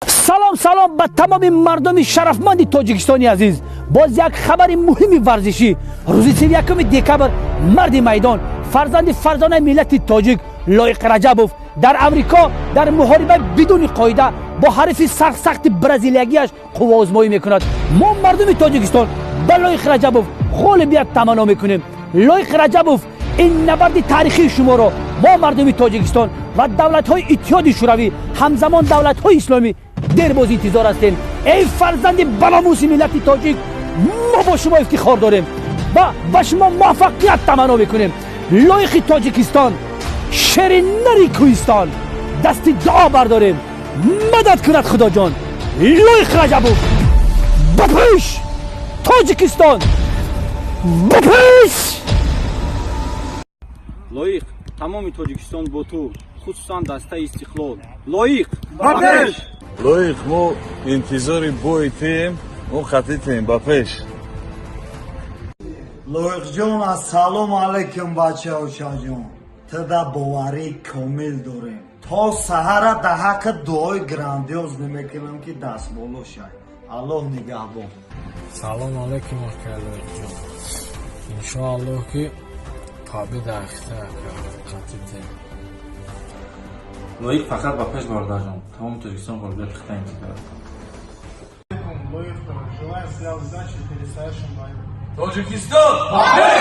Салом, салом ба тамоми мардуми шарафманди Тоҷикистони азиз. Боз як хабари муҳими варзишӣ. Рӯзи 31 декабр марди майдон, фарзанди фарзонаи миллати тоҷик Лоиқ Раҷабов дар Амрико дар муҳориба бидуни қоида бо ҳарифи сахт-сахти бразилиягиаш қувваозмоӣ мекунад. Мо, мардуми Тоҷикистон, ба Лоиқ Раҷабов ғолибият таманно мекунем. Лоиқ Раҷабов, ин набарди таърихии шуморо мо, мардуми Тоҷикистон ва давлатҳои Иттиҳоди Шӯравӣ, ҳамзамон давлатҳои исломӣ, дербоз интизор ҳастем. Эй фарзанди баномуси миллати тоҷик, мо бо шумо ифтихор дорем ва ба шумо муваффақият таманно мекунем. Лоиқи Тоҷикистон, шери нари кӯҳистон, дасти дуо бардорем, мадад кунад Худоҷон. Лоиқ Раҷабов, ба пеш! Тоҷикистон, ба пеш! Лоиқ, тамоми Тоҷикистон бо ту, хусусан дастаи Истиқлол. Лоиқ, ба пеш! Лоиқ, мо интизори бои туем, мо хатитем, ба пеш! Лоиқҷон, ассалому алайкум, бачаочаҷон. Туда боварии комил дорем. То саҳара да ҳаққи дуои грандиоз намекунам, ки дастболо шай. Аллоҳ нигаҳбон. Салом алайкум, ака Лоиқҷон. Иншоаллоҳ, ки победа ахта, ака, қатитем. Лоиқ, фақат ба пеш, бародарҷон. Тамоми Тоҷикистон ғолибият хита интизор аст. Лоиқ, желаем тебя удачи в предстоящем бою. Тоҷикистон!